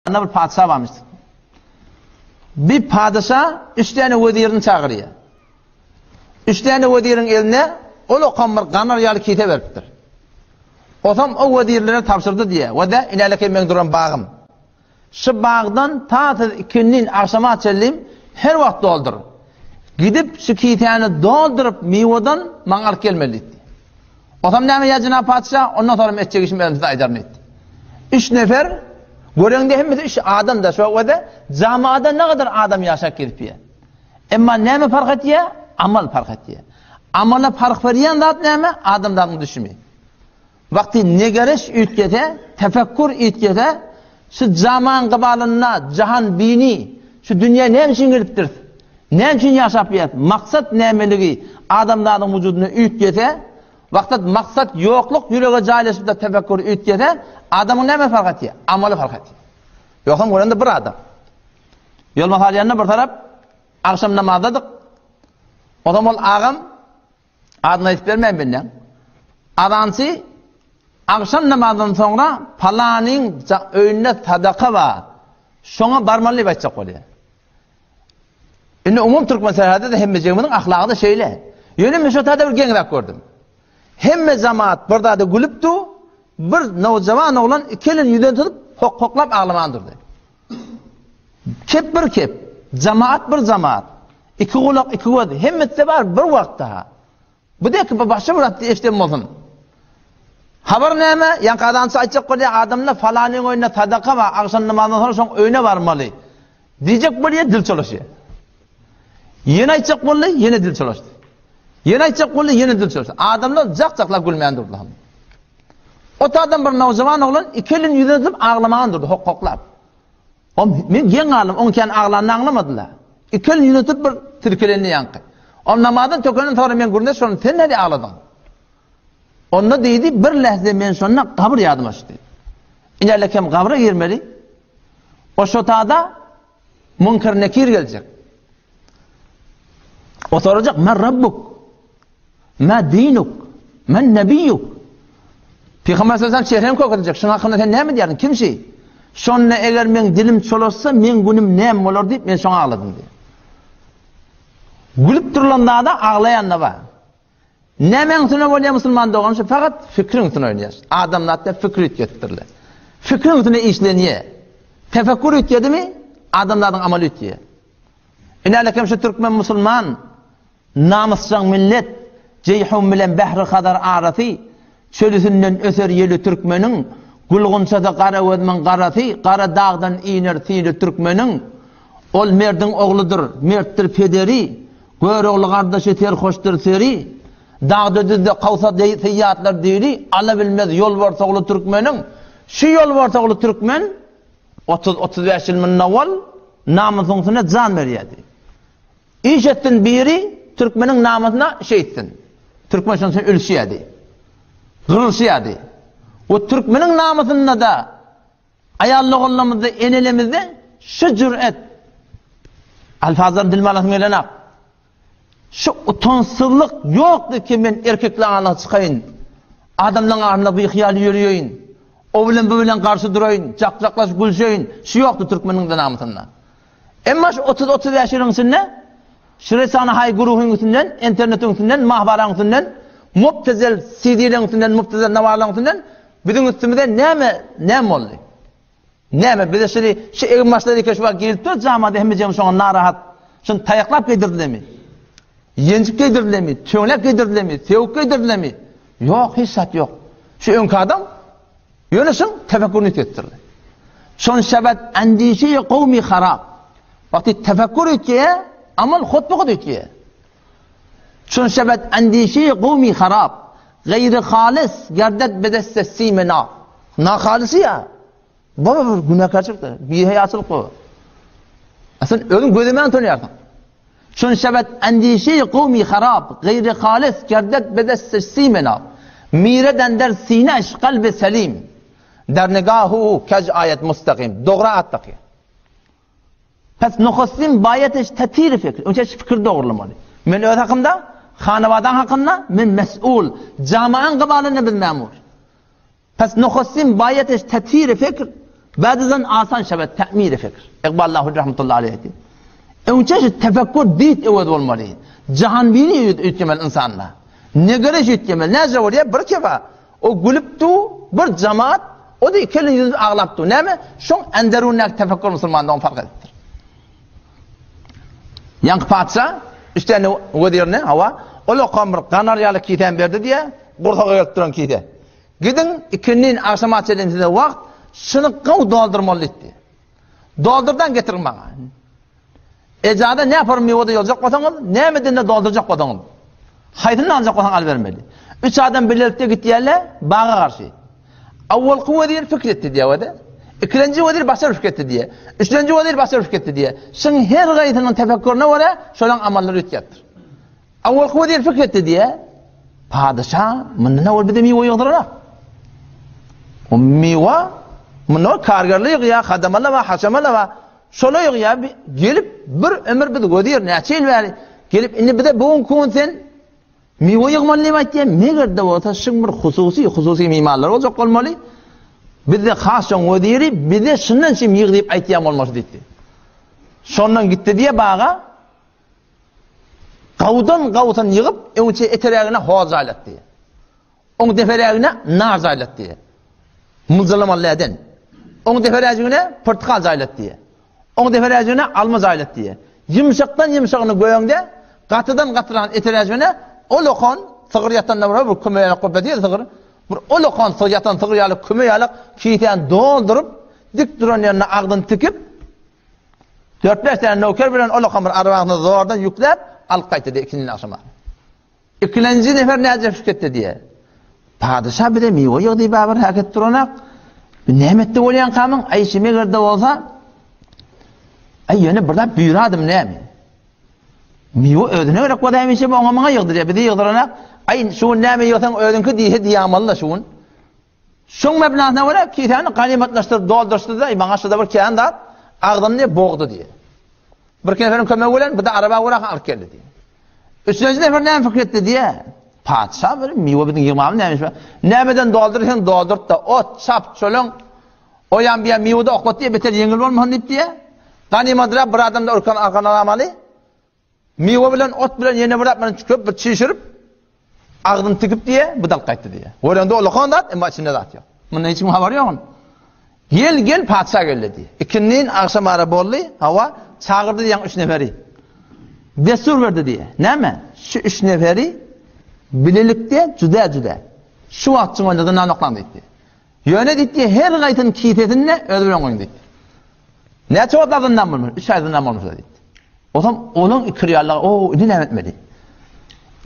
Anda bir patyşa barmyş. Bir patyşa üç tane wezirini çagyrýar. Üç tane weziriň eline ol okan bir ganar ýaly kise beripdir. Osam o wezirlere tabşyrdy diýýär. We-de inäleke meň duran bagym. Şu bagdan ta siz ikindin agşama çenli her wagt doldur. Gidip şu kisäni dolduryp miwedan maňa alyp gelmeli diýdi. Osam näme ýa jenap patyşa, ondan soňra etjek işimi özüm size aýdaryn diýdi. Üç nefer, göreňde hemmesi üç adam da şo wede jamada ne kadar adam ýaşap gezip ýa. Emma näme parh etýä? Amal parh etýä. Amala parh berýän zat näme? Adamzadyň düşümi. Wagty negeriş üýtgese, tefekkur üýtgese, şu zaman gybalynda jahan bini, şu dünýä näme üçin gelipdiris? Näme üçin ýaşap ýörüs? Maksat nämeligi adamzadyň wujudynda üýtgese, wagtat maksat ýokluk ýürege jaýlaşyp-da tefekkur üýtgese, adamyň näme fark etýär? Amaly fark etýär. Ýogsam görende bir adam. Ýolma salýanda bir tarap agşam namazdadyk. Ozam ol agam Adyny aýdyp bermäýin benden. Azançy agşam namazyndan soňra palanyň öýünde sadaka bar. Şoňa barmaly diýip aýtjak bolýar. Indi umum türkmen säherde-de hemmejigimiziň ahlagy-da şeýle. Ýöne men şo taýda bir geň zat gördüm. Hemme jemaat bir zada gülüp dur, bir nowjawan oglan iki elini ýüzüne tutup hok-hoklap aglaman durdy. Kep bir kep, jemaat bir jemaat. Iki gulak, iki göz, hemmesi bar bir wagtda. Bu dek bir başga bir atdy eşden bolsun. Habar näme? Ýaňky azançy aýtjak bolýar, adamlar falanyň öýünde sadaka bar, agşam namazyndan soň şoň öýüne barmaly. Diýjek bolýar, dil çolaşýar. Ýene aýtjak boldy, ýene dil çolaşdy. Ýene aýtjak boldy, ýene dil çolaşdy. Adamlar jak-jaklap gülmän durdylar. O taýdan bir nowjawan oglan iki elini ýüzüne tutup aglaman durdy, hok-hoklap. O men geň galdym, oň kän aglanyny aňlamadylar. Iki elini ýüzüne tutup bir tirkelendi ýaňky. O namazdan tökenden soňra men gürrüňdeş şonda sen näde agladyň? Onda diýdi, bir lähze men şonda gabyr ýadyma düşdi. Inerle kem gabra girmeli. O şotada Munkar Nekir geljek. O sorajak, Men Rabbuk? Ma dinuk? Men nebiyyuk? Pygamber sallallahu aleyhi ve sellem kökediljek. Şuň hakynda sen näme diýýärsiň? Kim şi? Şonda eger meň dilim çolaşsa, meň günüm näme bolar diýip, men şoňa agladym diýýär. Gülüp durulan zada aglaýan-da bar. Nämäň üstüne bolýar musulman dogan şu fakat fikriň üstüne oýnaýar. Adamzatda fikri üýtgetdirler. Fikriň üstüne işlenýär. Tefekkur üýtgedimi, adamzadyň amaly üýtgeýär. Inälekem şu türkmen musulman namysjaň millet Jeýhun bilen Bähri Hazar arasy çölüsinden öser ýeli türkmeniň gül-gunçasy Garagözümiň garasy gara dagdan iner sili türkmeniň ol merdiň ogludyr mertdir pederi Görogly gardaşy serhoşdyr seri, Dagda-düzde kawsa seýýatlar diri, Ala bilmez ýolbars ogly türkmeniň. Şu ýolbars ogly türkmen otuz-otuz bäş ýyl mundan owal namysyň üstünde jan berýärdi. Iş etsin biri, türkmeniň namysyna şeýtsin. Türkmen şonuň üçin ölüşýärdi. Gyrylşýardy. We türkmeniň namysynda-da Aýal doganlarymyzda, enelemizde şu jüret alfazlaryny dilime alasym gelenok. Şu utançsyzlyk ýokdy ki men erkekleň alnyna çykaýyn. Adamlaň arasynda bihyýal ýöreýin. O bilen bu bilen garşy duraýyn, jak-jaklaşyp gülşeýin. Şu ýokdy türkmeniň de namysynda. Emma şu 30-35 ýylyň içinde şu Resana Haý guruhyň üstünden, internetiň üstünden, mahwaraň üstünden, mubtezel CD-leň üstünden, mubtezel nawarlaň üstünden Biziň üstümize näme, näme boldy? Näme, bize şuny, şu egin-başlar eke şu wagt girip dur jamada hemmejigimiz şoňa narahat. Şuny taýaklap geýdirdilermi? Ýenjip geýdirdilermi? Töňläp geýdirdilermi? Sögüp geýdirdilermi? Ýok, hiç zat ýok. Şu öňki adam ýöne şuň tefekkuryny üýtgetdirdi. Şon şebet endişe kowmi harap. Wagty tefekkur üýtgeýär, amal hotbuhut üýtgeýär. Çün şebet endişeýi gowmy harap, Gaýry halys gerdet bedesse sime na. Nahalysy ýa. Baba bir günäkärçilikdir, bihaýaçylyk bu. A sen özüň gözemän utanýarsyň. Çün şebet endişeýi gowmy harap, Gaýry halys gerdet bedesse sime na. Mire dender sineş kalbi selim, Der nigahu kej aýet mustakim. Dogra at dakýar. Pes nohustin baýat tatir fikr. Önce fikir dogrulamaly. Men öz hakymda, hanabadaň hakynda men mes'ul. Jamaň gybalynda biz memur. Pes nohustin baýat tatir fikr. Ba'dizan asan şebet ta'miri fikr. Iqbal Lahuri rahmetullahi aleyh aýtdy. Öňçe şu tefekkur dit öwez bolmaly. Jahanbini üýtgemeli ynsanda. Negeriş üýtgemeli. Näce bolýar? Bir kefa. O gülüp du, bir jamaat, o da iki elini ýüzüp aglap du. Näme? Şoň enderundäki tefekkur musulmandan fark edipdir. Ýaňky patyşa üç tane wezirine, hawa, ol okan bir ganar ýaly kisäni berdi diýe, gursaga gelip duran kise. Gidiň, ikindin agşama çenli size wagt, şuny gowy doldurmaly diýdi. Doldurdan getiriň maňa. Ejada ne yapar miwada ýoljak bolsaňyz, nämeden-de doldurjak bolsaňyz. Haýsyny aljak bolsaň alybermeli. Üç adam bilelikde gitýärler baga garşy. Awwalky wezir pikir etdi diýýär-de. Ikilenji wezir başga bir pikir etdi diýýär. Üçlenji wezir başga bir pikir etdi diýýär. Şuň her gaýsynyň tefekkürine görä şolaň amallary üýtgäpdir. Awwalky wezir pikir etdi diýýär. Padyşa mundan owal bize miwe ýygdyranak. O miwe mundan kargerler ýygýar, hadamalar bar, haşamalar bar. Şolar ýygýar, gelip bir ömür biz wezir näçe ýyl bäri gelip indi bize bu günki gün sen miwe ýygmaly diýip aýtýar. Meger-de bolsa şuň bir hususy, hususy mimarlar boljak bolmaly. Bizde has şoň weziri bize şundan şim ýyg diýip aýtýan bolmaly diýdi. Şondan gitdi diýe baga. Gawudan gawusyny ýygyp, öňçe eterägine hoz jaýlatdy. Oň deperägine nar jaýlatdy. Myljalamaly näden? Oň deperäjigine pyrtykal jaýlatdy. Oň deperäjigine alma jaýlatdy. Ýumşakdan ýumşagyny göýeňde, gatydan gatyran eteräjigine ol okan sygyr ýatanda bir bir küme ýalak bolup ýatyr sygyr. Bir ol okan sygyr ýatan sygyr ýaly küme ýalak kisäni dolduryp, dik duran ýerine agzyny tikip, Dört-bäş däne nöker bilen ol okan bir arbasyny zordan ýükläp, alyp gaýtdy diýýär ikindini agşama. Ikilenji nefer näce şükür etdi diýýär. Padyşa bize miwe ýyg diýip bir häket duranak. Näme etdi bolýan kamyň? Aý şi megerde bolsa, aý ýöne bir zat buýradym näme? Miwe özüne gerek bolsa hemişe oňa muňa ýygdyrýar. Bize ýygdyranak. Aý şu gün näme ýygsaň özüňki diýse diýamaly-da şu gün. Şoň mebnasyna görä kisäni ganymatlaşdyryp doldurşdy-da, maňa şurada bir kän zat agzyny diýip bogdy diýýär. Bir neferiň kömegi bilen bu-da araba görä alyp geldi diýýär. Üçünji nefer näme pikir etdi diýýär. Patyşa bir miwe biziň ýygmamyz näme iş bar? Nämeden doldursaň doldurt-da, ot, çap, çölüň o ýan bu ýan miwe-de oklat diýýär, beter ýeňil bolmasyn diýip diýýär. Ganymadrak bir adam-da urkan arkana alamaly. Miwe bilen ot bilen ýene bir zat bilen çüköp bir çişirip agzyny tikip diýe bu dalyp gaýtdy diýe. Görende olakan zat emma içinde zat ýok. Mundan hiç kim habary ýok. Gel gel patyşa geldi diýe. Ikindin agşam ara boldy, hawa çagyrdy diýen üç neferi. Destur berdi diýe. Näme? Şu üç neferi bilelikde juda juda şu wagt çyňanda zyndan oklaň diýdi. Ýöne diýdi, her gaýsynyň kisesinde özi bilen goýuň diýdi. Näçe wagt zyndan bolmuş? Üç aý zyndan bolmuş diýdi. Otam onuň ikirýallygy, o indi näme etmeli?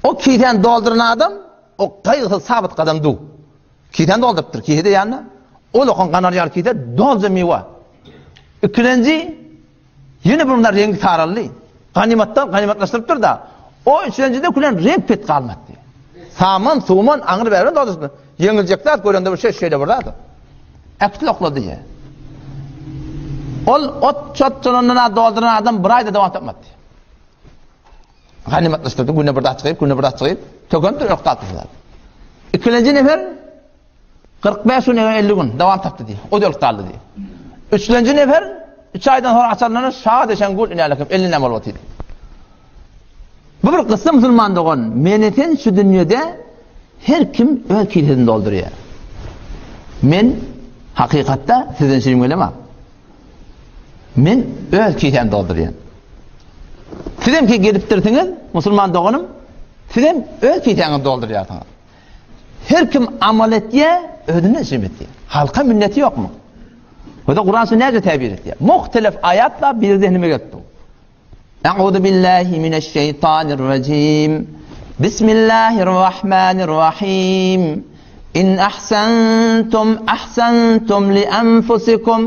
O kisäni dolduran adam, o gaýgysyz sabyt gadam du. Kisäni doldurypdyr, kise de ýanynda. Ol okan ganar ýaly kise dolja miwa. Ikilenji Ýene bir bunlar reňki saraldy. Ganymatdan ganymatlaşdyrypdyr-da. O üçlenjide külen reňk pet galmady. Saman, suman, aňry bäri doldurypdyr. Ýeňiljek zat görende bir şey şeýle bir zat. Äkitli oklady diýe. Ol ot çot çonandan dolduran adam bir aýda dowam tapmady. Ganymatlaşdyrdy, güne bir zat çykyp, güne bir zat çykyp, tökenipdir, ökde atdy. Ikilenji nefer 45 gün ýa 50 gün dowam tapdy diýýär. O döl galdy diýýär. Üçlenji nefer 3 aýdan soň açanlanda şa deşen gül inälekim 50 näme bolup otyr. Bu bir gyssa musulman dogan. Meni sen şu dünýede her kim öz kisesini doldurýar. Men hakykatda sizden şirin gelemem. Men öz kisämi doldurýan. Sizem ki gelipdirsiňiz, musulman doganym, sizem öz kisäňizi doldurýarsyňyz. Her kim amal etýär, özüne jim etýär. Halka minneti ýokmy? Bu-da Kuran şu näce täbir etýär? Muhtelif aýatlar bir zehnime gelip dur. A'udhu billahi mineşşeýtanirrajim. Bismillahirrahmanirrahim. In ahsantum ahsantum li anfusikum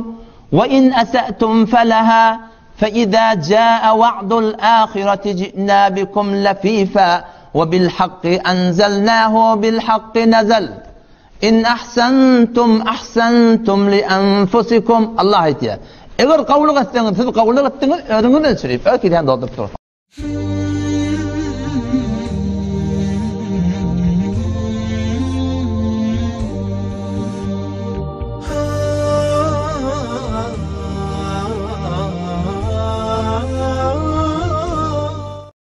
we in asa'tum falaha فإذا جاء وعد الآخرة جئنا بكم لفيفا وبالحق أنزلناه وبالحق نزل In ahsantum ahsantum li anfusikum Allah aýtýar. Eger gowulyk etseňiz, siz gowulyk etdiňiz, özüňiz ölçürip, öz kisäni dolduryp durarsyňyz.